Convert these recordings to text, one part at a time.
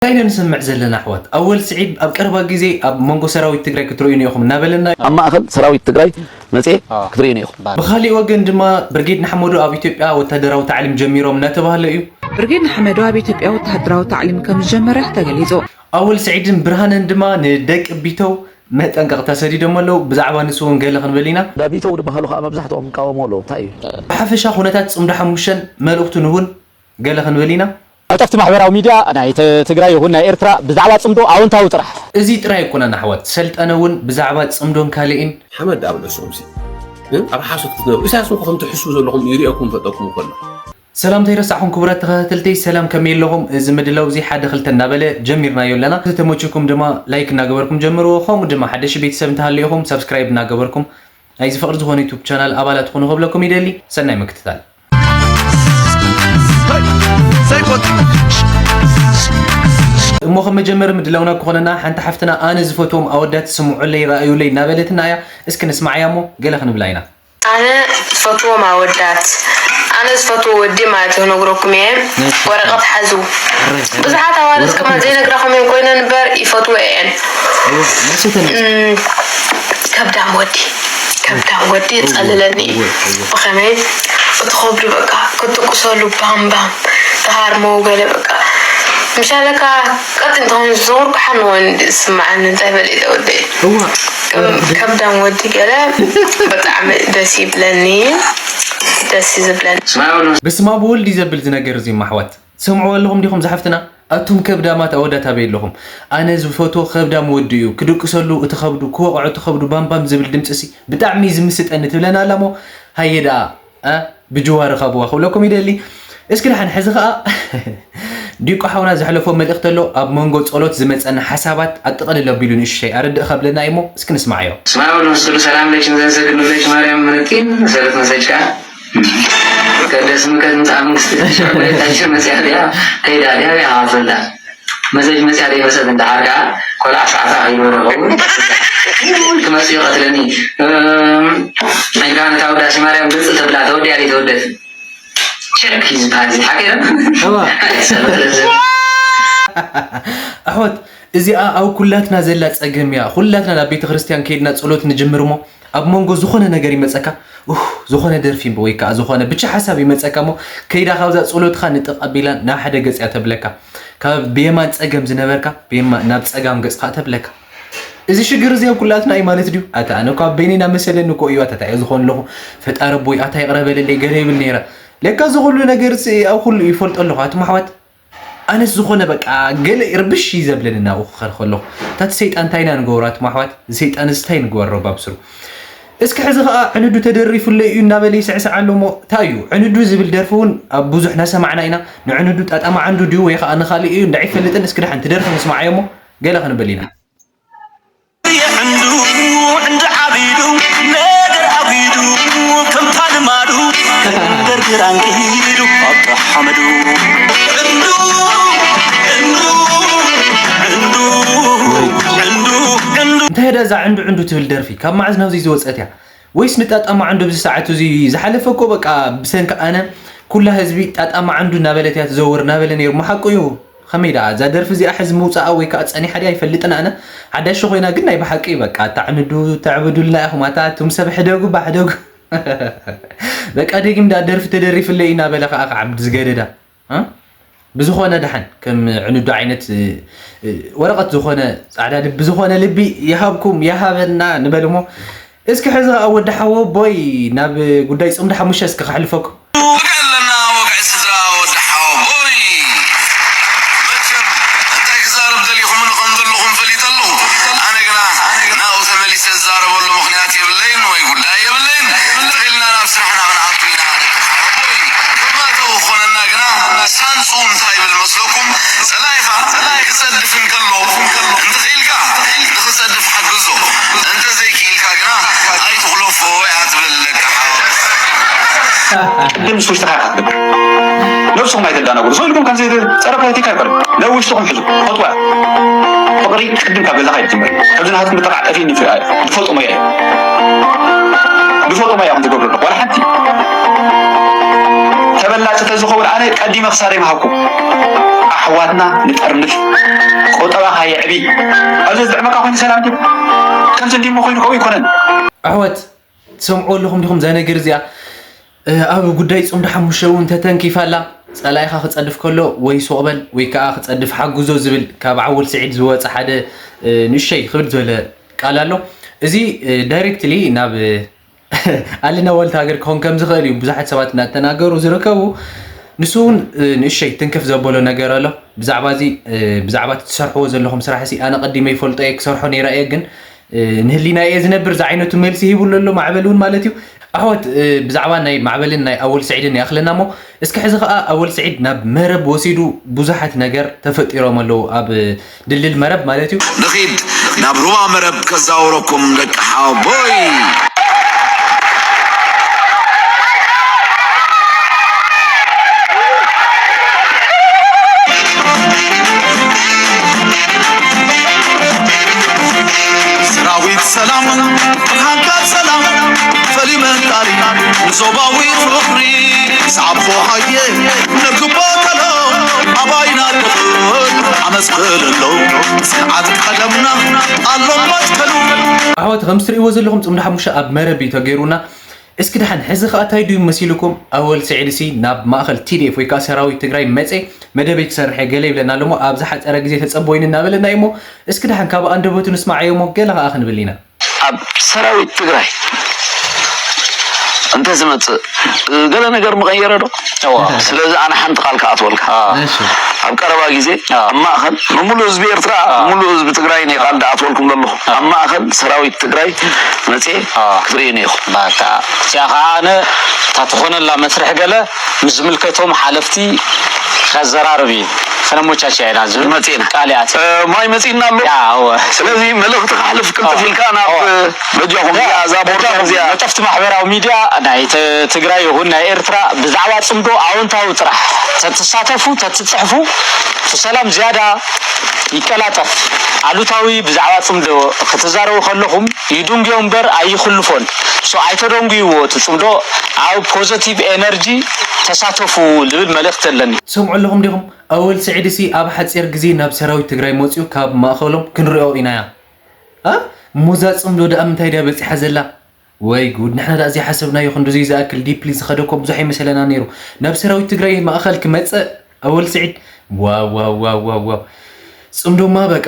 እንታይ ኢና ንሰምዕ ዘለና ኣሕዋት? ኣወል ስዒድ ኣብ ቀረባ ግዜ ኣብ መንጎ ሰራዊት ትግራይ ክትርእዩ ኢኹም እናበለና እዩ። ኣብ ማእኸል ሰራዊት ትግራይ መፅየ ክትርእዩኒ ኢኹም። ብኻሊእ ወገን ድማ ብርጌድ ንሓመዱ ኣብ ኢትዮጵያ ወታደራዊ ታዕሊም ጀሚሮም እናተባህለ እዩ። ብርጌድ ንሓመዱ ኣብ ኢትዮጵያ ወታደራዊ ታዕሊም ከም ዝጀመረ ተገሊጹ። ኣወል ስዒድን ብርሃነን ድማ ንደቂ ቢተው መጠንቀቕታ ሰዲዶም ኣለዉ። ብዛዕባ ንሱ እውን ገለ ክንብል ኢና። ዳቢተው ዝበሃሉ ከዓ መብዛሕትኦም ይቃወሙ ኣለዉ። እንታይ እዩ? ብሓፈሻ ኩነታት ጽምዶ ሓሙሽተን መልእኽቱን እውን ገለ ክንብል ኢና። ቀልጠፍቲ ማሕበራዊ ሚድያ ናይ ተ-፣ ትግራይ ይኹን ናይ ኤርትራ ብዛዕባ ጽምዶ ኣወንታዊ ጥራሕ። እዚ ጥራይ ኣይኮነን ኣሕዋት፣ ሰልጠነ እውን ብዛዕባ ጽምዶን ካልእን። ሓመድ ኣብ ርእሶም ሲ፣ እ? ኣብ ሓሶት ክትነብሩ። ኢሳያስ እንኳ ከምቲ ሕስቡ ዘለኹም ይርእየኩም ፈጠኩም ከሎ። ሰላምታ ይረሳዕኹም ክቡራት ተኸታተልተይ፣ ሰላም ከመይ ኣለኹም? እዚ ምድላው እዚ ሓደ ክልተ እናበለ ጀሚርናዮ ኣለና። ተተመችኩም ድማ ላይክ እናገበርኩም ጀምርዎ። ከምኡ ድማ ሓደሽ ቤተሰብ እንተሃለኹም ሳብስክራይብ እናገበርኩም ናይዚ ፍቕሪ ዝኾነ ዩቱብ ቻናል ኣባላት ትኾኑ ክብለኩም ይደሊ። ሰናይ ምክትታል። እሞ ከም መጀመሪ ምድላውና ክኾነና ሓንቲ ሓፍትና ኣነ ዝፈትዎም ኣወዳት ስምዑለይ ረኣዩለይ እናበለትና እያ። እስኪ ንስማዓያ እሞ ገለ ክንብላ ኢና። ኣነ ዝፈትዎም ኣወዳት፣ ኣነ ዝፈትዎ ወዲ ማለት እዩ፣ ነግረኩም እየ። እሺ። ወረቐት ሓዙ። ሕራይ፣ ሕራይ። ብዙሓት ኣዋልድ ወረቐት ከማን ዘይነግራኹም እየን ኮይነን እምበር ይፈትዎ እየን። እወ፣ መቸ ተነስ? እም፣ ከብዳም ወዲ፣ ከብዳም ወዲ እወ፣ የጸልለኒ። እወ፣ እወ። ብኸመይ? እቲ ከብዱ በቃ ክትቁሰሉ ባም ባም፣ ትሃርሞ ገለ በቃ። ምሻለካ ቀጥ እንተኾን ዝወርቁ ሓን ወንድ ዝስምዓኒ እንታይ በል ኢለ ወደይ። እወ። ከም-፣ ከብዳም ወዲ ገለ ብጣዕሚ ደስ ይብለኒ፣ ደስ ዝብለኒ። በስመ ኣብ ወወልድ እዩ ዘብል እዚ ነገር እዚ፣ ማሕዋት። ሰምዕዎ ኣለኹም ዲኹም ዝሓፍትና? ኣቱም ከብዳማት ኣወዳት ኣበይ ኣለኹም? ኣነ ዝፈትዎ ከብዳም ወዲ እዩ። ክድቅሰሉ እቲ ከብዱ፣ ክወቕዖ እቲ ከብዱ፣ ባምባም ዝብል ድምፂ ሲ ብጣዕሚ እዩ ዝምስጠኒ ትብለና ኣላ እሞ፣ ሃየ ደኣ፣ እ፣ ብጅዋ ርኸብዋ ክብለኩም ይደሊ። እስኪ ደሓን ሕዚ ኸዓ ዲቆ ሓውና ዘሕለፎ መልእኽቲ ኣሎ። ኣብ መንጎ ጸሎት ዝመጸና ሓሳባት ኣጠቕልል ኣቢሉ ንእሽተይ ኣረድእ ከብለና እዩ እሞ እስኪ ንስማዓዮ። ስማዕ ወልድ ምስ ቅዱስ ሰላም ለኪን ዘንሰግድ ንብለኪ ማርያም ምንቲን ሰረት መሰጅካ ከደስም ከትምጻእ መንግስቲ ሽዑ መሬታችን መጽያ ድያ ከይዳ ድያ ቢያ ሃፍልዳ መሰጅ መጽያ ደይ መሰት እንዳ ዓርካ ኮላ ኣሻዕታ ከይወረ ኸውን ክመጽእ ይቐትለኒ። እም፣ ኢልካ ነታ ውዳሴ ማርያም ግልጽ ተብላ ተወዲያ ደይ ተወደት? ቸክ እዩ ዝበሃል እዚ ሓቂ ዶ? እዋ። ኣሕዋት፣ እዚኣ ኣብ ኩላትና ዘላ ጸገም እያ። ኩላትና ናብ ቤተ ክርስቲያን ከይድና ጸሎት ንጅምር እሞ ኣብ መንጎ ዝኾነ ነገር ይመጸካ፣ ኡህ፣ ዝኾነ ደርፊ ወይ ከኣ ዝኾነ ብቻ ሓሳብ ይመጸካ እሞ ከይዳ ካብዛ ጸሎትካ ንጥቕ ኣቢላ ናብ ሓደ ገጽ እያ ተብለካ። ካብ ብየማን ጸገም ዝነበርካ ብየማ-፣ ናብ ጸጋም ገጽካ ተብለካ። እዚ ሽግር እዚ ኣብ ኩላትና እዩ ማለት ድዩ? ኣታ ኣነ እኮ ኣብ በይነይ እናመሰለኒ እኮ እዩ። ኣታ እንታይ እየ ዝኾን ኣለኹ? ፈጣሪ ኣቦይ ኣታ ይቕረ በለለይ ገለ ይብል ነይረ። ለካ እዚ ኩሉ ነገር እዚ ኣብ ኩሉ ይፈልጦ ኣለኹ። ኣቱም ኣሕዋት፣ ኣነስ ዝኾነ በቃ ገለ ርብሽ እዩ ዘብለኒ እናብኡ ክኸድ ከለኹ። እታ እቲ ሰይጣን እንታይ ኢና ንገብሮ ኣቱም ኣሕዋት? እዚ ሰይጣን እዚ እንታይ ንግበሮ ባብ ስሩ? እስኪ ሕዚ ኸዓ ዕንዱ ተደሪፉለይ እዩ እናበለ ይስዕስዕ ኣሎ እሞ እንታይ እዩ? ዕንዱ ዝብል ደርፊ እውን ኣብ ብዙሕ እናሰማዕና ኢና። ንዕንዱ ጣጣ መዓንዱ ድዩ ወይ ኸዓ ንኻልእ እዩ እንዳ ኣይፈልጥን። እስኪ ደሓን እቲ ደርፊ ንስማዓዮ እሞ ገለ ክንብል ኢና። የዕንዱ ዕንዲ ዓቢዱ ነገር ኣጒዱ ከምታ ልማዱ ከንደርድር ኣንቂዱ ኣጣ ሓመዱ። ዕንዱ፣ ዕንዱ፣ ዕንዱ፣ ዕንዱ፣ ዕንዱ። እንታይ እያ እዛ ዕንዱ ዕንዱ ትብል ደርፊ? ካብ መዓዝ ናብዚ ዝወጸት እያ? ወይስ ንጣጣ መዓንዱ ኣብዚ ሰዓት እዚ ዝሓለፈ እኮ በቃ ብሰንኪ ኣነ ኩላ ህዝቢ ጣጣ መዓንዱ እናበለት እያ ትዘውር እናበለ ነይሩ። መሓቁ እዩ። ከመይ ደኣ እዛ ደርፊ እዚኣ ሕዚ ምውጻኣ ወይ ከኣ ጸኒሓ ድያ ኣይፈልጥን ኣነ። ሓዳሽ ኮይና ግን ናይ ብሓቂ በቃ ተዕንዱ ተዕብዱልና ኢኹም ኣታ ኣቱም ሰብ ሕደጉ ባሕደጉ። በቃ ደጊም ደኣ ደርፊ ተደሪፍለይ እናበለ ከኣ ከዓብድ ዝገደዳ። እ? ብዝኾነ ደሓን ከም ዕንዱ ዓይነት፣ እ፣ እ፣ ወረቐት ዝኾነ ጻዕዳ ልቢ ዝኾነ ልቢ ይሃብኩም ይሃበና ንበል እሞ እስኪ ሕዚ ኸዓ ወዲ ሓወቦይ ናብ ጉዳይ ጽምዲ ሓሙሽተ እስኪ ከሕልፈኩም። ወግዒ ኣለና፣ ወግዒ ስድራ ወዲ ሓወቦይ። መቸም እንታይ ክዛረብ ደሊኹምን ከም ዘለኹም ፈሊጠ ኣለኹ። ኣነ ግና ናብኡ ተመሊሰ ዝዛረበሉ ምኽንያት የብለይን ወይ ጉዳይ የብለይን። ትኽኢልና ናብ ስራሕና ክንኣቱ ኢና ደቂ ሓወቦይ። ከማተው ክኾነና ግና ሳንሱ እንታይ ይብል መስለኩም? ጸላኢኻ ክጸድፍ እንከሎ እንተኽኢልካ ንኽጸድፍ ሓግዞ፣ እንተዘይክኢልካ ግና ኣይትኹለፎ እያ ትብል ደቂ ሓወቦይ። ቅድም ንሱ ውሽጥኻ ኢኻ ትብል። ነብስኹም ኣይተዳናግሩ። ስቕ ኢልኩም ከምዚ ጸረ ፖለቲካ ኣይኮነን። ነውሽጥኹም ሕዙ። ኸጥዋ። ፍቕሪ ቅድም ካብ ገዛኻ እዩ ዝጅምር። ከምዚ ናትኩም ብጥቓዕ ጠፊእኒ ይፍ-፣ ዝፈልጦ ሞያ እዩ። ዝፈልጦ ሞያ እዮም ዝገብሩ ኣለዉ። ዋላ ሓንቲ። ተበላጺ ተዝኸውን ኣነ ቀዲመ ክሳደይ ምሃብኩ። ኣሕዋትና ንጠርንፍ፣ ቁጠባኻ የዕቢ። ኣብዚ ዝጥዕመካ ኮይኑ ሰላም ድዩ? ከምዚ እንዲሞ ኮይኑ ከምኡ ኣይኮነን። ኣሕዋት፣ ትሰምዑ ኣለኹም ዲኹም እዛ ነገር እዚኣ? እ፣ ኣብ ጉዳይ ጽምዶ ሓሙሽተ እውን ተተንኪፋ ኣላ። ጸላኢኻ ክጸድፍ ከሎ ወይ ሱቕ በል ወይ ከኣ ክጸድፍ ሓግዞ ዝብል ካብ ዓወል ስዒድ ዝወጸ ሓደ፣ እ፣ ንእሸይ ክብድ ዝበለ ቃል ኣሎ። እዚ፣ እ፣ ዳይሬክትሊ ናብ፣ እ፣ ኣለና ዋልታ ሃገር ክኾን ከም ዝኽእል እዩ ብዙሓት ሰባት እናተናገሩ ዝርከቡ። ንሱ እውን፣ እ፣ ንእሸይ ትንክፍ ዘበሎ ነገር ኣሎ። ብዛዕባ እዚ፣ እ፣ ብዛዕባ እቲ ትሰርሕዎ ዘለኹም ስራሕ ሲ ኣነ ቀዲመ ይፈልጦ እየ፣ ክሰርሖ ነይረ እየ፣ ግን፣ እ፣ ንህሊና እየ ዝነብር ዝዓይነቱ መልሲ ሂቡሉ ኣሎ ማዕበል እውን ማለት እዩ። ኣሕዋት፣ እ፣ ብዛዕባ ናይ ማዕበልን ናይ ኣወል ስዒድን ይኣኽለና እሞ፣ እስኪ ሕዚ ኸኣ ኣወል ስዒድ ናብ መረብ ወሲዱ ብዙሓት ነገር ተፈጢሮም ኣለዉ፣ ኣብ ድልድል መረብ ማለት እዩ። ንኺድ ናብ ሩባ መረብ ከዛውረኩም ደቂ ሓወቦይ። ሰራዊት ሰላም፣ ብርሃንካ ሰላም፣ ፈሊመ ቃሊ ንዞባዊ ፍቕሪ። ሰዓቦ ሃየ ነግቦ ከሎ ኣባይና ድኽል ኣመስክል ኣሎ። ጽንዓት ቀደምና ኣሎ መትከሉ። ኣሕዋት፣ ከም እትርእይዎ ዘለኹም ጽምዶ ሓሙሽተ ኣብ መረብ እዩ ተገይሩና። እስኪ ደሓን ሕዚ ኸኣ እንታይ ድዩ መሲልኩም? ኣወል ስዒድሲ ናብ ማእኸል ቲ ዲ ኤፍ ወይ ከኣ ሰራዊት ትግራይ መጸ መደበይ ክሰርሕ እየ ገለ ይብለና ኣሎ እሞ፣ ኣብ ዝሓጸረ ግዜ ተጸበዩኒ እናበለና እዩ እሞ፣ እስኪ ደሓን ካብ ኣንደበቱ ንስማዓዮ እሞ፣ ገለ ኸኣ ክንብል ኢና። ኣብ ሰራዊት ትግራይ እንተዝመጽእ፣ ገለ ነገር ምቐየረ ዶ? እዋ። ስለዚ ኣነ ሓንቲ ቃል ክኣትወልካ። አ። እሺ። ኣብ ቀረባ ግዜ፣ አ። ኣብ ማእኸል፣ ንምሉእ ህዝቢ ኤርትራ፣ አ። ንምሉእ ህዝቢ ትግራይ እየ ቃል ድኣትወልኩም ዘለኹ። አ። ኣብ ማእኸል ሰራዊት ትግራይ መጽየ አ። ክትርእዩኒ ኢኹም። ባታ። እቲኣ ኸዓ ኣነ እታ ትኾነላ መስርሕ ገለ ምስ ዝምልከቶም ሓለፍቲ ከዘራርብ እዩ። ከነሞቻችያ ኢና ዝብል መጺእና። ቃል እያ። እ፣ ማይ መጺእና ኣሎ። ያ፣ እወ። ስለዚ መልእኽቲ ከሕልፍ ቅልጥፍ አ። ኢልካ ናብ፣ አ። በጃኹም ያ፣ እዚኣ፣ እዛ ቦርድ በጃኹም እዚኣ። ነጠፍቲ ማሕበራዊ ሚድያ ናይ ተ-፣ ትግራይ ይኹን ናይ ኤርትራ ብዛዕባ ጽምዶ ኣወንታዊ ጥራሕ ተትሳተፉ፣ ተትጽሕፉ፣ እቲ ሰላም ዝያዳ ይቀላጠፍ። ኣሉታዊ ብዛዕባ ጽምዶ ክትዛረቡ ከለኹም ይድንጉዮ እምበር ኣይኽልፎን። ሶ ኣይተደንጉይዎ፣ እቲ ጽምዶ ኣብ ፖዘቲቭ ኤነርጂ ተሳተፉ ዝብል መልእኽቲ ኣለኒ። ትሰምዑ ኣለኹም ዲኹም? ኣወል ስዒድሲ ኣብ ሓጺር ግዜ ናብ ሰራዊት ትግራይ መጺኡ ካብ ማእኸሎም ክንሪኦ ኢናያ። አ? እሞ እዛ ጽምዶ ደኣ ምንታይ ድያ በጺሓ ዘላ? ወይ ጉድ፣ ንሕና ደኣ ዘይሓሰብናዮ ክንድዚ ዝኣክል ዲፕሊ ዝኸደ እኮ ብዙሕ ኣይመሰለና ነይሩ። ናብ ሰራዊት ትግራይ ማእኸል ክመጽእ ኣወል ስዒድ፣ ዋው፣ ዋው፣ ዋው፣ ዋው፣ ዋው። ጽምዶማ በቃ፣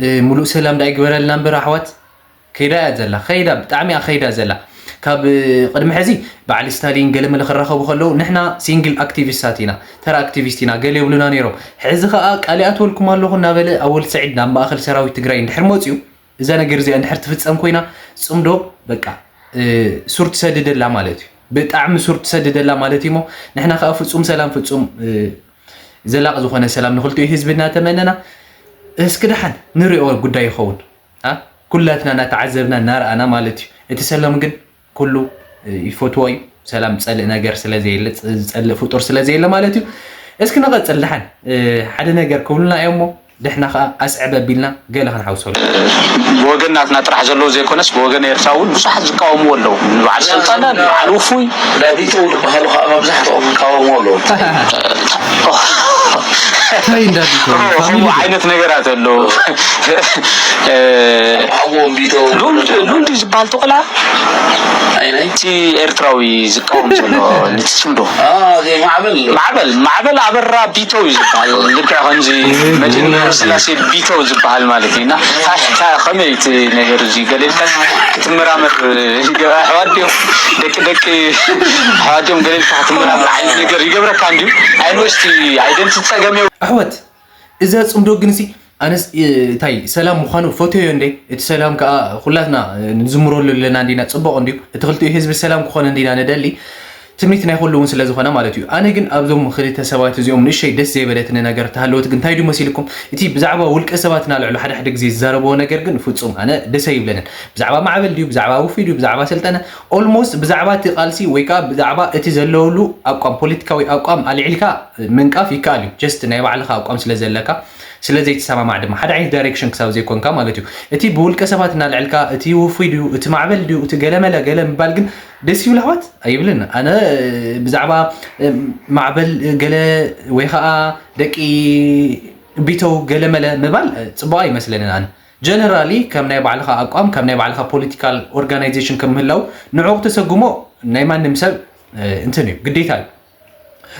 እ፣ ሙሉእ ሰላም ደኣ ይግበረልና እምበር ኣሕዋት፣ ከይዳ እያ ዘላ፣ ከይዳ፣ ብጣዕሚ እያ ከይዳ ዘላ። ካብ፣ እ፣ ቅድሚ ሕዚ በዓል ስታሊን ገለመለ ክራኸቡ ከለዉ ንሕና ሲንግል ኣክቲቪስታት ኢና፣ ተራ ኣክቲቪስት ኢና፣ ገለ ይብሉና ነይሮም። ሕዚ ኸኣ ቃል ይኣትወልኩም ኣለኹ እናበለ ኣወል ስዒድ ናብ ማእኸል ሰራዊት ትግራይ እንድሕር መጺኡ፣ እዛ ነገር እዚኣ እንድሕር ትፍጸም ኮይና፣ ጽምዶ በቃ፣ እ፣ ሱር ትሰድደላ ማለት እዩ። ብጣዕሚ ሱር ትሰድደላ ማለት እዩ እሞ፣ ንሕና ከኣ ፍጹም ሰላም፣ ፍጹም፣ እ፣ ዘላቂ ዝኾነ ሰላም ንኽልቲኡ ህዝቢ እናተመነና፣ እስኪ ደሓን ንሪኦ ጉዳይ ይኸውን። አ? ኩላትና እናተዓዘብና እናረኣና ማለት እዩ። እቲ ሰላም ግን ኩሉ፣ እ፣ ይፈትዎ እዩ። ሰላም ዝጸልእ ነገር ስለ ዘየለ፣ ጸ-፣ ዝጸልእ ፍጡር ስለ ዘየለ ማለት እዩ። እስኪ ንቐጽል ደሓን። እ፣ ሓደ ነገር ክብሉና እዮም እሞ፣ ንሕና ኸኣ ኣስዕብ ኣቢልና ገለ ክንሓውሰሉ። ብወገን ናትና ጥራሕ ዘለዉ ዘይኮነስ፣ ብወገን ኤርትራ እውን ብዙሓት ዝቃወምዎ ኣለዉ። ንበዓል ስልጣን፣ ንበዓል ውፉይ። እንዳ ቢተው ዝበሃሉ ኸኣ መብዛሕትኦም ይቃወምዎ ኣለዉ። እንታይ እንዳ ቢተው? ፋሚሊ ከምኡ ዶ? ዓይነት ነገራት ኣለዉ። እ፣ ኣብኦም ቢተው። ሉንድ-፣ ሉንዲ ዝበሃል ተቆላ? ኣይ፣ ናይ? እቲ ኤርትራዊ ዝቃወም ዘሎ፣ ንትጽምዶ? አ፣ እዚ ማዕበል። ማዕበል፣ ማዕበል ኣበራ ቢተው እዩ ዝበሃል። ልክዕ ከምዚ እህ፣ መድህን እህ። ስላሴ ቢተው ዝበሃል ማለት እዩ። እና፣ ታ-፣ ታ-፣ ከመይ እቲ ነገር እዚ ገለ ኢልካ ክትመራመር ይገ-፣ ኣሕዋት ድዮም? ደቂ ደቂ ኣሕዋት ድዮም? ገለ ኢልካ ክትመራመር ዓይነት ነገር ይገብረካ እንድዩ። ኣይንወስቲ ኣይደንቲ ጸገም እዩ። ኣሕዋት፣ እዛ ጽምዶ ግንሲ፣ ኣነስ፣ እ፣ እንታይ ሰላም ምዃኑ ፈትዮ እንዴ? እቲ ሰላም ከኣ ኩላትና፣ እ፣ ንዝምረሉ ኣለና እንዲና፣ ጽቡቕ እንድዩ። እቲ ክልቲኡ ህዝቢ ሰላም ክኾን እንዲና ንደሊ። ትምኒት ናይ ኩሉ እውን ስለ ዝኾነ ማለት እዩ። ኣነ ግን ኣብዞም ክልተ ሰባት እዚኦም ንእሸይ ደስ ዘይበለትኒ ነገር ተሃለወት ግን እንታይ ድዩ መሲልኩም? እቲ ብዛዕባ ውልቀ ሰባትና ልዕሉ ሓደ ሓደ ግዜ ዝዛረብዎ ነገር ግን ፍጹም ኣነ ደስ ኣይብለንን። ብዛዕባ ማዕበል ድዩ፣ ብዛዕባ ውፉይ ድዩ፣ ብዛዕባ ሰልጠነ፣ ኦልሞስት ብዛዕባ እቲ ቃልሲ ወይ ከኣ ብዛዕባ እቲ ዘለውሉ ኣቋም፣ ፖለቲካዊ ኣቋም ኣልዒልካ ምንቃፍ ይከኣል እዩ። ጀስት ናይ ባዕልኻ ኣቋም ስለ ዘለካ፣ ስለ ዘይትሰማማዕ ድማ ሓደ ዓይነት ዳይሬክሽን ክሳብ ዘይኮንካ ማለት እዩ። እቲ ብውልቀ ሰባት እናልዕልካ እቲ ውፉይ ድዩ እቲ ማዕበል ድዩ እቲ ገለመለ ገለ ምባል ግን ደስ ይብል ኣሕዋት ኣይብልን። ኣነ ብዛዕባ ማዕበል ገለ ወይ ከዓ ደቂ ቢተው ገለመለ ምባል ፅቡቅ ኣይመስለንን። ኣነ ጀነራሊ ከም ናይ ባዕልካ ኣቋም ከም ናይ ባዕልካ ፖለቲካል ኦርጋናይዜሽን ከም ምህላው ንዕኡ ክተሰጉሞ ናይ ማንም ሰብ እንትን እዩ ግዴታ እዩ።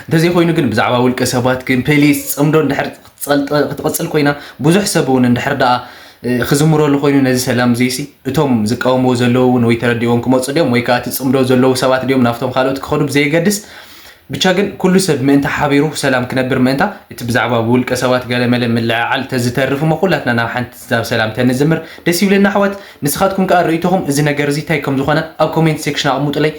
እንተዘይኮይኑ ግን ብዛዕባ ውልቀ ሰባት ግን ፕሊስ ፅምዶ እንድሕር ክትፀልጥ- ክትቕፅል ኮይና ብዙሕ ሰብ እውን እንድሕር ደኣ እ፣ ክዝምረሉ ኮይኑ ነዚ ሰላም እዚሲ እቶም ዝቃወምዎ ዘለዉ እውን ወይ ተረዲእዎም ክመፁ ድዮም ወይ ከዓ እቲ ፅምዶ ዘለዉ ሰባት ድዮም ናብቶም ካልኦት ክኸዱ ብዘየገድስ ብቻ ግን ኩሉ ሰብ ምእንታ ሓቢሩ ሰላም ክነብር ምእንታ እቲ ብዛዕባ ብውልቀ ሰባት ገለመለ ምልዕዓል ተዝተርፍ እሞ ኩላትና ናብ ሓንቲ ናብ ሰላም ተንዝምር ደስ ይብለና ኣሕዋት። ንስኻትኩም ከዓ ርእይቶኹም እዚ ነገር እዚ እንታይ ከም ዝኾነ ኣብ ኮሜንት ሴክሽን ኣቕምጡለይ።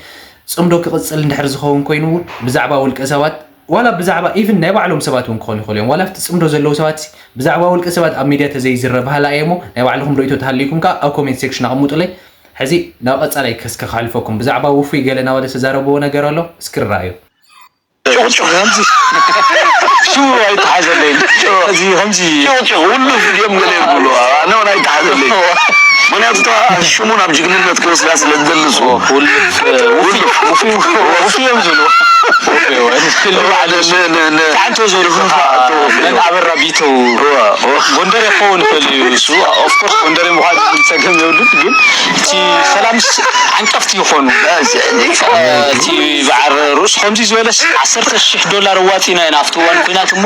ፅምዶ ክቕፅል እንድሕር ዝኸውን ኮይኑ እውን ብዛዕባ ውልቀ ሰባት ዋላ ብዛዕባ ኢቭን ናይ ባዕሎም ሰባት እውን ክኾኑ ይኽእሉ እዮም። ዋላ ኣብቲ ፅምዶ ዘለዉ ሰባት ብዛዕባ ውልቀ ሰባት ኣብ ሚድያ ተዘይዝረ ባህላ እየ እሞ ናይ ባዕልኹም ርእይቶ ተሃልይኩም ከዓ ኣብ ኮሜንት ሴክሽን ኣቕምጡለይ። ሕዚ ናብ ቀፃላይ ከስከ ክሓልፈኩም ብዛዕባ ውፉይ ገለ ናበለ ዝተዛረብዎ ነገር ኣሎ እስኪ ርኣዩ። ጭቕጭቕ ከምዚ ሽሙ ኣይተሓዘለይን። እዚ ከምዚ ጭቕጭቕ ሁሉ ድዮም ገለ ይብሉ ኣነ እውን ኣይተሓዘለይን። ምክንያቱ እታ ሽሙ ናብ ጅግንነት ክወስዳ ስለ ዝደልሱ ውልፍ ውፊ እዮም ዝብሉ። ተዓንቶ ዝብሉ መን ኣበራ ቢተው ጎንደር ይኸውን ይኽእል እዩ። እሱ ኦፍኮርስ ጎንደር ምዃን ጸገም የብሉን፣ ግን እቲ ሰላምስ ዓንቀፍቲ ይኾኑ። እቲ በዓል ርእሱ ከምዚ ዝበለስ ዓሰርተ ሽሕ ዶላር ኣዋፂና ኢና ኣብቲ እዋን ኩናት እሞ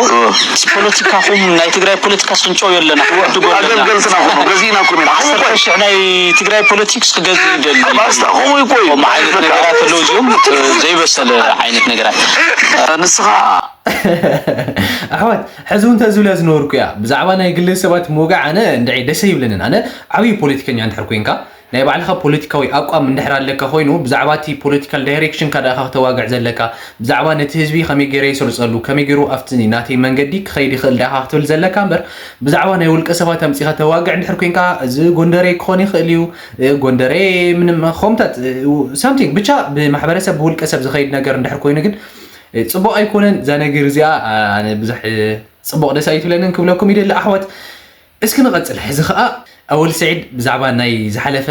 እቲ ፖለቲካኹም ናይ ትግራይ ፖለቲካ ስንጨው የለና። ወዲ ጎንደርና ኣገልገልትና ኹኑ ገዚእናኩም ኢና። ዓሰርተ ሽሕ ናይ ትግራይ ፖለቲክስ ክገዝእ ይደሊ። ባስታ ከምኡ ይኮይ። ከምኡ ዓይነት ነገራት ኣለዉ እዚኦም ዘይበሰለ ዓይነት ነገራት። ንስኻ ኣሕዋት ሕዚ እውን ተዝብለ ዝነበርኩ እያ ብዛዕባ ናይ ግለ ሰባት ምውጋዕ ኣነ እንድዒ ደሰ ይብለንን። ኣነ ዓብዪ ፖለቲከኛ እንድሕር ኮይንካ ናይ ባዕልኻ ፖለቲካዊ ኣቋም እንድሕር ኣለካ ኮይኑ ብዛዕባ እቲ ፖለቲካል ዳይሬክሽንካ ዳእኻ ክተዋግዕ ዘለካ ብዛዕባ ነቲ ህዝቢ ከመይ ገይረ ይሰርፀሉ ከመይ ገይሩ ኣብቲ ናተይ መንገዲ ክኸይድ ይኽእል ዳእኻ ክትብል ዘለካ እምበር ብዛዕባ ናይ ውልቀ ሰባት ኣምፂኻ ተዋግዕ እንድሕር ኮይንካ እዚ ጎንደረይ ክኾን ይኽእል እዩ ጎንደረይ ምንም ከምታት ሳምቲንግ ብቻ ብማሕበረሰብ ብውልቀ ሰብ ዝኸይድ ነገር እንድሕር ኮይኑ ግን ፅቡቕ ኣይኮነን እዛ ነገር እዚኣ ኣነ ብዙሕ ፅቡቕ ደስ ኣይትብለንን ክብለኩም ይደሊ ኣሕዋት። እስኪ ንቐፅል። ሕዚ ከዓ ኣወል ስዒድ ብዛዕባ ናይ ዝሓለፈ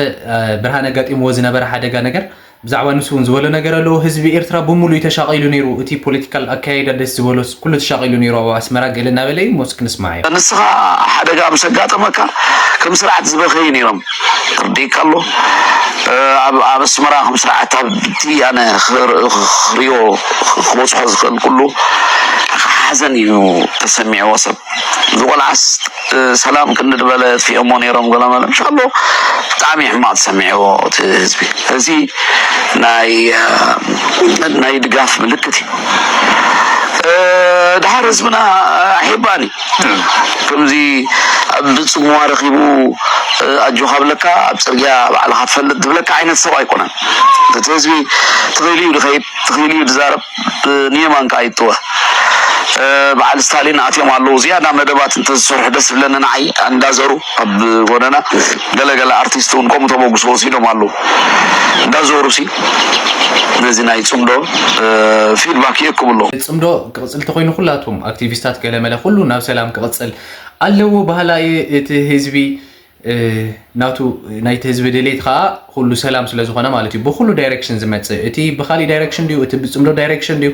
ብርሃን ኣጋጢምዎ ዝነበረ ሓደጋ ነገር ብዛዕባ ንሱ እውን ዝበሎ ነገር ኣለዎ። ህዝቢ ኤርትራ ብምሉእ ተሻቒሉ ነይሩ። እቲ ፖለቲካል ኣካያይዳ ደስ ዝበሎ ኩሉ ተሻቒሉ ነይሩ ኣብ ኣስመራ ገለ እናበለ እዩ። ሞስ ክንስማዕ እዩ። ንስኻ ሓደጋ ምስ ኣጋጠመካ ከም ስርዓት ዝበኸዩ ነይሮም። ርዲካ ኣሎ ኣብ ኣስመራ ከም ስርዓት ኣብቲ ኣነ ክሪኦ ክበፅሖ ዝኽእል ኩሉ ሓዘን እዩ ተሰሚዕዎ ሰብ እዚ ቆልዓስ ሰላም ክንዲ ዝበለ ኣጥፊኦሞ ነይሮም ገለመለ ምሻሎ ብጣዕሚ ሕማቕ ተሰሚዕዎ እቲ ህዝቢ እዚ ናይ ናይ ድጋፍ ምልክት እዩ ድሓር ህዝብና ኣሒባኒ ከምዚ ኣብ ጽምዋ ረኺቡ ኣጆኻ ብለካ ኣብ ጽርግያ ባዕልኻ ትፈልጥ ዝብለካ ዓይነት ሰብ ኣይኮነን እቲ ህዝቢ ትኽእል እዩ ዝኸይድ ትኽእል እዩ ዝዛረብ ንየማንካ ኣይጥወ በዓል ስታሊን ኣትዮም ኣለዉ ዝያዳ መደባት እንተዝሰርሑ ደስ ዝብለኒ ንዓይ እንዳዘሩ ኣብ ጎደና ገለገለ ኣርቲስት እውን ከምኡ ተበግሶ ወሲዶም ኣለዉ እንዳዘሩ ሲ ነዚ ናይ ፅምዶ ፊድባክ ይእክቡ ኣለዉ ፅምዶ ክቕፅል ተኮይኑ ኩላቶም ኣክቲቪስታት ገለመለ ኩሉ ናብ ሰላም ክቕፅል ኣለዎ ባህላ እቲ ህዝቢ ናቱ ናይቲ ህዝቢ ድሌት ከዓ ኩሉ ሰላም ስለ ዝኾነ ማለት እዩ። ብኩሉ ዳይሬክሽን ዝመፅእ እቲ ብካሊእ ዳይሬክሽን ድዩ እቲ ብፅምዶ ዳይሬክሽን ድዩ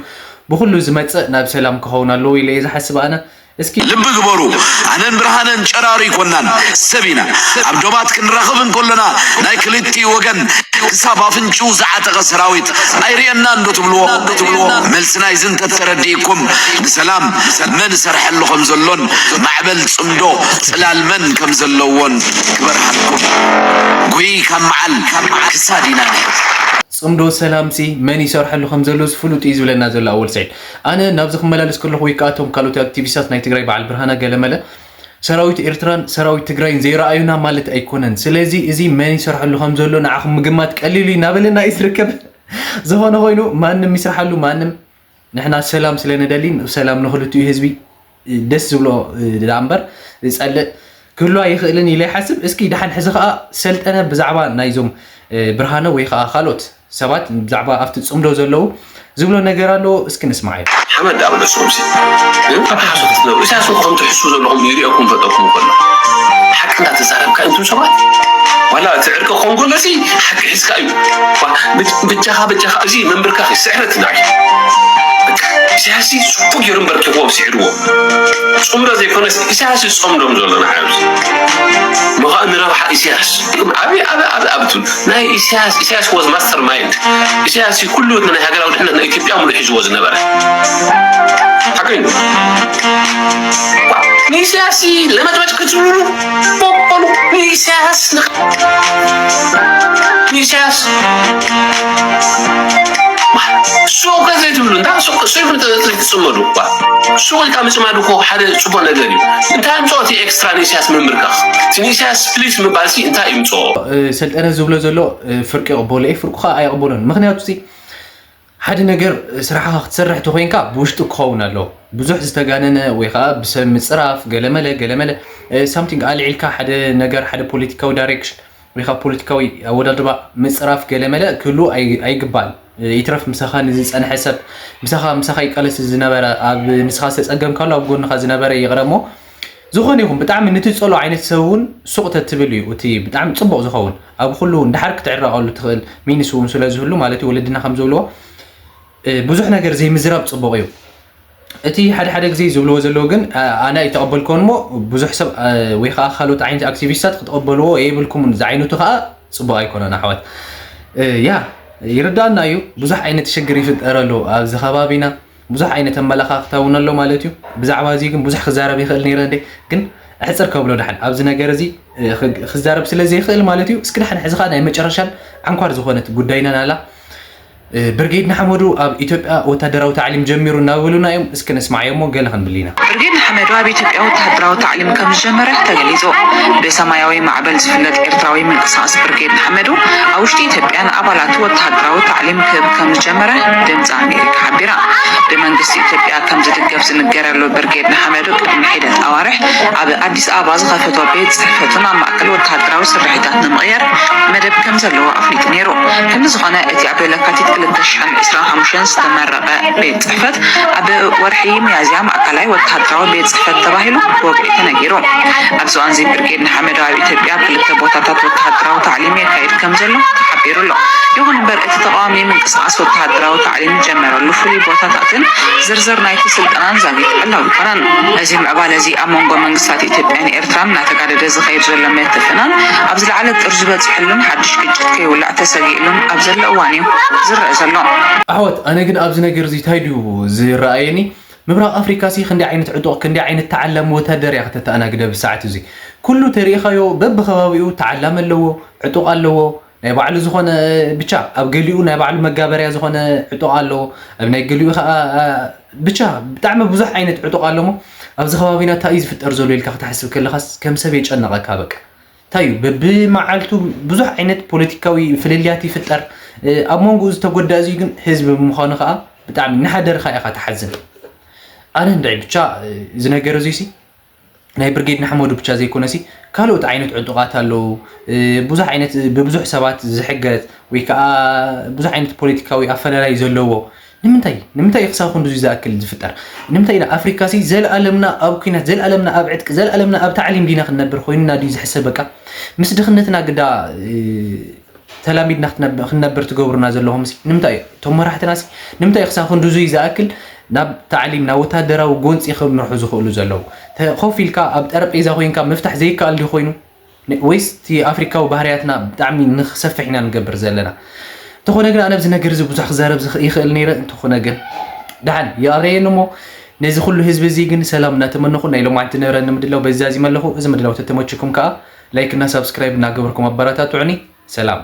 ብኩሉ ዝመፅእ ናብ ሰላም ክኸውን ኣለዎ ኢለ እየ ዝሓስብ ኣነ። እስኪ ልቢ ግበሩ፣ ኣነን ብርሃነን ጨራሩ ይኮናን ሰብ ኢና። ኣብ ዶባት ክንራኸብ እንኮለና ናይ ክልቲኡ ወገን ክሳብ ኣፍንጭኡ ዝዓጠቐ ሰራዊት ኣይርእየና እንዶ ትብልዎ መልሲ ናይዚ እንተተረዲእኩም ንሰላም መን እሰርሐሉ ከም ዘሎን ማዕበል ጽምዶ ጽላል መን ከም ዘለዎን ክበርሃልኩም። ጉይ ካብ መዓል ክሳድ ኢና ንሕዝ። ጽምዶ ሰላምሲ መን ይሰርሐሉ ከም ዘሎ ዝፍሉጥ እዩ ዝብለና ዘሎ ኣወል ስዒድ። ኣነ ናብዚ ክመላለስ ከለኹ ወይ ከዓ እቶም ካልኦት ኣክቲቪስታት ናይ ትግራይ በዓል ብርሃነ ገለመለ ሰራዊት ኤርትራን ሰራዊት ትግራይን ዘይረኣዩና ማለት ኣይኮነን። ስለዚ እዚ መን ይሰርሐሉ ከም ዘሎ ንዓኹም ምግማት ቀሊል እዩ እናበለና እዩ ዝርከብ። ዝኾነ ኮይኑ ማንም ይስርሓሉ ማንም ንሕና ሰላም ስለ ንደሊ ሰላም ንክልቲኡ ህዝቢ ደስ ዝብሎ ደኣ እምበር ዝፀልእ ክህሉ ኣይኽእልን ኢለ ይሓስብ። እስኪ ደሓን ሕዚ ከዓ ሰልጠነ ብዛዕባ ናይዞም ብርሃነ ወይ ከዓ ካልኦት ሰባት ብዛዕባ ኣብቲ ፅምዶ ዘለዉ ዝብሎ ነገር ኣለዎ። እስኪ ንስማዓዮ። ሓመድ ኣብ ርእሶም ሲ ሓሶት ክትነብሩ ኢሳያስ እኮ ከምቲ ሕሱ ዘለኹም ይሪኦኩም ፈጠኩም ከሎ ሓቂ እንዳተዛረብካ እንቱም ሰባት ዋላ እቲ ዕርቂ ክኸውን ከሎ ሲ ሓቂ ሒዝካ እዩ። ብጃኻ በጃኻ እዚ ምንብርካኽ ስዕረት ኢና ኢሳያስ ጽቡቅ ገይሩ እምበር ክህቦ ስዕርዎ ጽምዶ ዘይኮነስ ኢሳያስ ጾምዶም ዘሎ ንዓብዚ ምኻእ ንረብሓ ኢሳያስ ኣብ ኣብ ኣብ ትብል ናይ ኢሳያስ ኢሳያስ was master mind ኢሳያስ ኩሉ ናይ ሃገራዊ ድሕነት ናይ ኢትዮጵያ ሙሉ ሒዝዎ ዝነበረ ሓቀይ ንኢሳያስ ለመጭመጭ ክትብሉ በቆሉ ንኢሳያስ ንኢሳያስ ሱቅ ዘይትብሉ እንዳ ሱቅ ሱቅ ዘይትጽመዱ እኳ ሱቅ ኢልካ ምጽማድ እኮ ሓደ ጽቡቅ ነገር እዩ። እንታይ ምጽኦ እቲ ኤክስትራ ንኢሳያስ ምምርካኽ እቲ ንኢሳያስ ፕሊስ ምባል ሲ እንታይ ይምጽኦ? ሰልጠነ ዝብሎ ዘሎ ፍርቂ ይቕበሎ እዩ፣ ፍርቁ ከዓ ኣይቕበሎን። ምክንያቱ ሲ ሓደ ነገር ስራሕኻ ክትሰርሕ ተኮይንካ ብውሽጡ ክኸውን ኣለዎ። ብዙሕ ዝተጋነነ ወይ ከዓ ብሰብ ምፅራፍ ገለመለ ገለመለ ሳምቲንግ ኣልዒልካ ሓደ ነገር ሓደ ፖለቲካዊ ዳይሬክሽን ወይ ከዓ ፖለቲካዊ ኣወዳድባ ምፅራፍ ገለመለ ክህሉ ኣይግባል። ይትረፍ ምሳኻ ንዝፀንሐ ሰብ ምሳኻ ምሳኻ ይቃለስ ዝነበረ ኣብ ንስኻ ዝተፀገምካሉ ኣብ ጎንኻ ዝነበረ ይቕረሞ ዝኾነ ይኹን ብጣዕሚ ንትፀሎ ዓይነት ሰብ እውን ሱቕ ተትብል እዩ እቲ ብጣዕሚ ፅቡቕ ዝኸውን ኣብ ኩሉ እንዳሓር ክትዕረቐሉ ትኽእል ሚንስ እውን ስለ ዝህሉ ማለት እዩ ወለድና ከም ዝብልዎ ብዙሕ ነገር ዘይምዝራብ ፅቡቕ እዩ። እቲ ሓደ ሓደ ግዜ ዝብልዎ ዘለዉ ግን ኣነ ኣይተቐበልክዎን እሞ ብዙሕ ሰብ ወይ ከዓ ካልኦት ዓይነት ኣክቲቪስታት ክትቐበልዎ የብልኩምን ዝዓይነቱ ከዓ ፅቡቕ ኣይኮነን ኣሕዋት። ያ ይርዳእና እዩ ብዙሕ ዓይነት ሽግር ይፍጠር ኣሎ ኣብዚ ከባቢና ብዙሕ ዓይነት ኣመለኻኽታ እውን ኣሎ ማለት እዩ። ብዛዕባ እዚ ግን ብዙሕ ክዛረብ ይኽእል ነይረ እንዴ ግን ኣሕፅር ከብሎ ደሓን ኣብዚ ነገር እዚ ክዛረብ ስለ ዘይኽእል ማለት እዩ። እስኪ ደሓን ሕዚ ከዓ ናይ መጨረሻን ዓንኳር ዝኾነት ጉዳይና ናላ ብርጌድ ንሓመዱ ኣብ ኢትዮጵያ ወታደራዊ ታዕሊም ጀሚሩ እናበሉና እዮም። እስኪ ንስማዓዮ እሞ ገለ ክንብል ኢና። ብርጌድ ንሓመዱ ኣብ ኢትዮጵያ ወታደራዊ ታዕሊም ከም ዝጀመረ ተገሊጹ። ብሰማያዊ ማዕበል ዝፍለጥ ኤርትራዊ ምንቅስቃስ ብርጌድ ንሓመዱ ኣብ ውሽጢ ኢትዮጵያ ንኣባላቱ ወታደራዊ ታዕሊም ክህብ ከም ዝጀመረ ድምፂ ኣሜሪካ ሓቢራ። ብመንግስቲ ኢትዮጵያ ከም ዝድገፍ ዝንገረሉ ብርጌድ ንሓመዱ ቅድሚ ሒደት ኣዋርሕ ኣብ ኣዲስ ኣበባ ዝኸፈቶ ቤት ጽሕፈቱን ኣብ ማእከል ወታደራዊ ስርሒታት ንምቕያር መደብ ከም ዘለዎ ኣፍሊጡ ነይሩ። ከምዚ ዝኾነ እቲ ኣብ ለካቲት ክልተ ሽሕን ዕስራን ሓሙሽተን ዝተመረቐ ቤት ጽሕፈት ኣብ ወርሒ ሚያዝያ ማእከላይ ወተሃደራዊ ቤት ጽሕፈት ተባሂሉ ብወግዒ ተነጊሩ። ኣብዚ እዋን እዚ ብርጌድ ንሓመዱ ኣብ ኢትዮጵያ ኣብ ክልተ ቦታታት ወተሃደራዊ ታዕሊም የካይድ ከም ዘሎ ተሓቢሩ ኣሎ። ይኹን እምበር እቲ ተቓዋሚ ምንቅስቓስ ወተሃደራዊ ታዕሊም ዝጀመረሉ ፍሉይ ቦታታትን ዝርዝር ናይቲ ስልጠናን ዛጊት ዕላዊ ኣይኮነን። እዚ ምዕባለ እዚ ኣብ መንጎ መንግስታት ኢትዮጵያን ኤርትራን እናተጋደደ ዝኸይድ ዘሎ ምትፍናን ኣብ ዝለዓለ ጥርዙ በፂሕሉን ሓድሽ ግጭት ከይውላዕ ተሰጊእሉን ኣብ ዘሎ እዋን እዩ ዝረአ ዘሎ። ኣሕዋት ኣነ ግን ኣብዚ ነገር እዚ እንታይ ድዩ ዝረኣየኒ ምብራቕ ኣፍሪካ ሲ ክንደይ ዓይነት ዕጡቕ ክንደይ ዓይነት ተዓላሚ ወታደር እያ ከተተኣናግድ ኣብዚ ሰዓት እዚ ኩሉ ተሪኢኻዮ በብከባቢኡ ተዓላሚ ኣለዎ ዕጡቕ ኣለዎ ናይ ባዕሉ ዝኾነ ብቻ ኣብ ገሊኡ ናይ ባዕሉ መጋበርያ ዝኾነ ዕጡቕ ኣለዎ ኣብ ናይ ገሊኡ ከዓ ብቻ ብጣዕሚ ብዙሕ ዓይነት ዕጡቕ ኣሎ ሞ ኣብዚ ከባቢና እንታይ እዩ ዝፍጠር ዘሎ ኢልካ ክትሓስብ ከለኻስ ከም ሰብ የጨንቐካ በቃ እንታይ እዩ በብመዓልቱ ብዙሕ ዓይነት ፖለቲካዊ ፍልልያት ይፍጠር ኣብ መንጎኡ ዝተጎዳ እዚ ግን ህዝቢ ብምዃኑ ከዓ ብጣዕሚ እናሓደርካ ኢኻ ትሓዝን ኣነ እንድዒ ብቻ እዚ ነገር እዚ ሲ ናይ ብርጌድ ንሓመዱ ብቻ ዘይኮነሲ ካልኦት ዓይነት ዕጡቓት ኣለዉ ብዙሕ ዓይነት ብብዙሕ ሰባት ዝሕገዝ ወይ ከዓ ብዙሕ ዓይነት ፖለቲካዊ ኣፈላላይ ዘለዎ ንምንታይ ንምንታይ ክሳብ ክንድዙ ዝኣክል ዝፍጠር ንምንታይ ኢና ኣፍሪካ ሲ ዘለኣለምና ኣብ ኩናት ዘለኣለምና ኣብ ዕጥቂ ዘለኣለምና ኣብ ታዕሊም ዲና ክንነብር ኮይንና ድዩ ዝሕሰብ በቃ ምስ ድኽነትና ግዳ ተላሚድና ክንነብር ትገብሩና ዘለኹም ሲ ንምንታይ እዩ እቶም መራሕትና ሲ ንምንታይ እዩ ክሳብ ክንድዙይ ዝኣክል ናብ ታዕሊም ናብ ወታደራዊ ጎንፂ ክምርሑ ዝኽእሉ ዘለዉ ኮፍ ኢልካ ኣብ ጠረጴዛ ኮይንካ ምፍታሕ ዘይከኣል ድዩ ኮይኑ ወይስ እቲ ኣፍሪካዊ ባህርያትና ብጣዕሚ ንክሰፍሕ ኢና ንገብር ዘለና እንተኾነ ግን ኣነ ኣብዚ ነገር እዚ ብዙሕ ክዛረብ ይኽእል ነይረ እንተኾነ ግን ደሓን ይቕረየኒ እሞ ነዚ ኩሉ ህዝቢ እዚ ግን ሰላም እናተመነኹ ናይ ሎማዓንቲ ንብረ ንምድላው በዚ ዛዚመ ኣለኹ እዚ ምድላው ተተመችኩም ከዓ ላይክ እና ሳብስክራይብ እናገበርኩም ኣበረታትዑኒ ሰላም